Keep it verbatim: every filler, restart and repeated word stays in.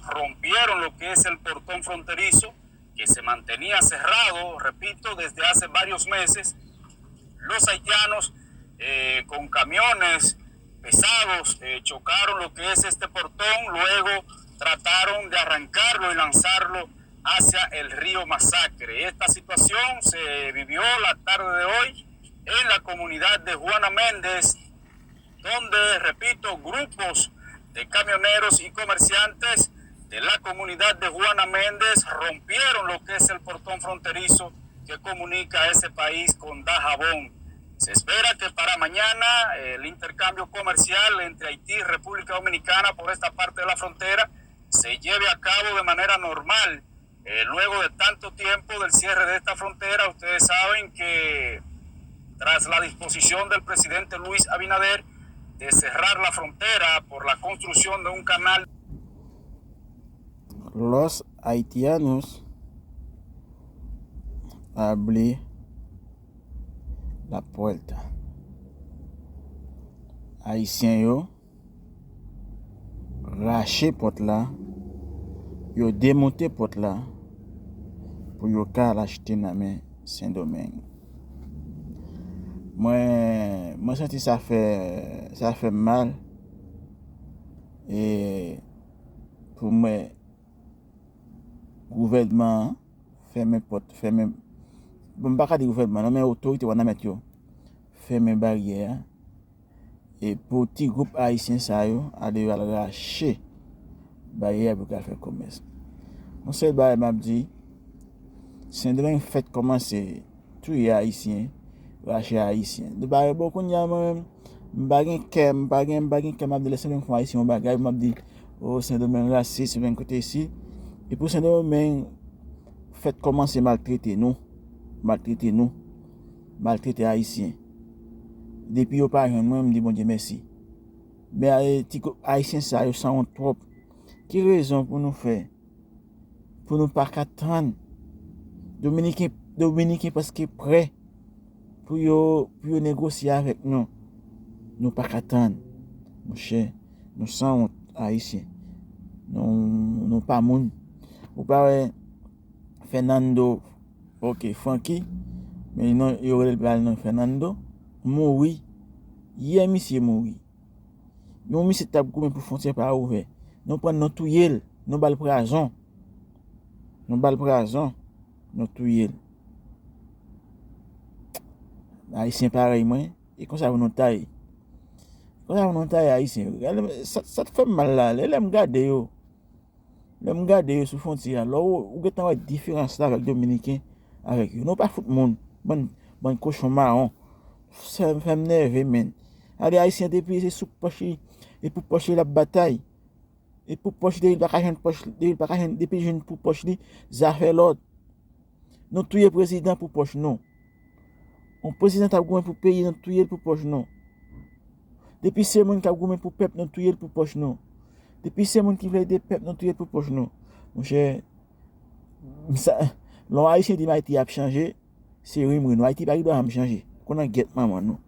rompieron lo que es el portón fronterizo que se mantenía cerrado, repito, desde hace varios meses. Los haitianos eh, con camiones pesados eh, chocaron lo que es este portón, luego trataron de arrancarlo y lanzarlo hacia el río Masacre. Esta situación se vivió la tarde de hoy en la comunidad de Juana Méndez, donde, repito, grupos de camioneros y comerciantes de la comunidad de Juana Méndez rompieron lo que es el portón fronterizo que comunica ese país con Dajabón. Se espera que para mañana eh, el intercambio comercial entre Haití y República Dominicana por esta parte de la frontera se lleve a cabo de manera normal. Eh, luego de tanto tiempo del cierre de esta frontera, ustedes saben que tras la disposición del presidente Luis Abinader de cerrar la frontera por la construcción de un canal. Los haitianos abrí la puerta. Ayisyen yo rache pòt la, yo demonte pòt la pou yo ka al achte nan men Sendomeng. Mwen, mwen santi sa fè, sa fè m mal. E pou mwen, gouvènman an fèmen pòt, fèmen, bon, m pa ka di gouvènman non, men otorite Wanament yo fèmen baryè a. E pou ti gwoup ayisyen sa yo ale yo al rache baryè a pou yo ka fè komès. Yon sèl bagay m ap di, Sendomeng fèk kòmanse touye ayisyen, rache ayisyen. Nou pa wè bon kounye a mwen menm, m pa gen kè, m pa gen, m pa gen kè m ap di lè Sendomeng fè ayisyen yon bagay, m ap di, o Sendomeng rasis, Sendomeng kote isi. E pou Sendomeng fèt kòmanse maltrete nou, maltrete nou, maltrete ayisyen. Depi yo pa jwenn mwen, m di Bondye mèsi. Men ti gwoup ayisyen sa yo sanwont twòp. Ki rezon pou nou fè pou nou pa ka tann Dominiken, Dominiken prèske prè pou yo, pou yo negosye avèk nou. Nou pa ka tann. Monchè, nou sanwont ayisyen. Nou, nou pa moun. Ou pa wè Fernando, ok, Francky, men non, yo rele l pa non Fernando, mouri. Yè misye mouri. Yon misye t ap goumen pou fwontyè pa ouvè. Nou pran l, nou touye l, nou ba l pwazon. Nou ba l pwazon, nou touye l. Ayisyen parèy mwen, e konsa pou nou tay. Konsa pou nou tay Ayisyen. Gade, sa, sa t fè m mal la, lè, lè m gade yo. Lè m gade yo sou fwontyè a, lè w, ou gentan wè diferans la avèk Dominiken, avèk yo. Nou pa fout moun, bann, bann kochon mawon. Sa fè m nève, menn. Gade Ayisyen depi se sou pòch li, e pou pòch li l ap batay. E pou pòch li, depi l pa ka jwenn pòch, depi l pa ka jwenn, depi l jwenn pou pòch li, zafè lòt. Nou touye prezidan pou pòch nou. Yon prezidan t ap goumen pou peyi, nou touye l pou pòch nou. Depi se moun k ap goumen pou pèp, nou touye l pou pòch nou. Depi se moun ki vle ede pèp, nou touye l pou pòch nou. Monchè, sa, lè yon Ayisyen di m Ayiti ap chanje, se rimrim. Ayiti pa gen dwa janm chanje. Konn nan gyèt manman nou.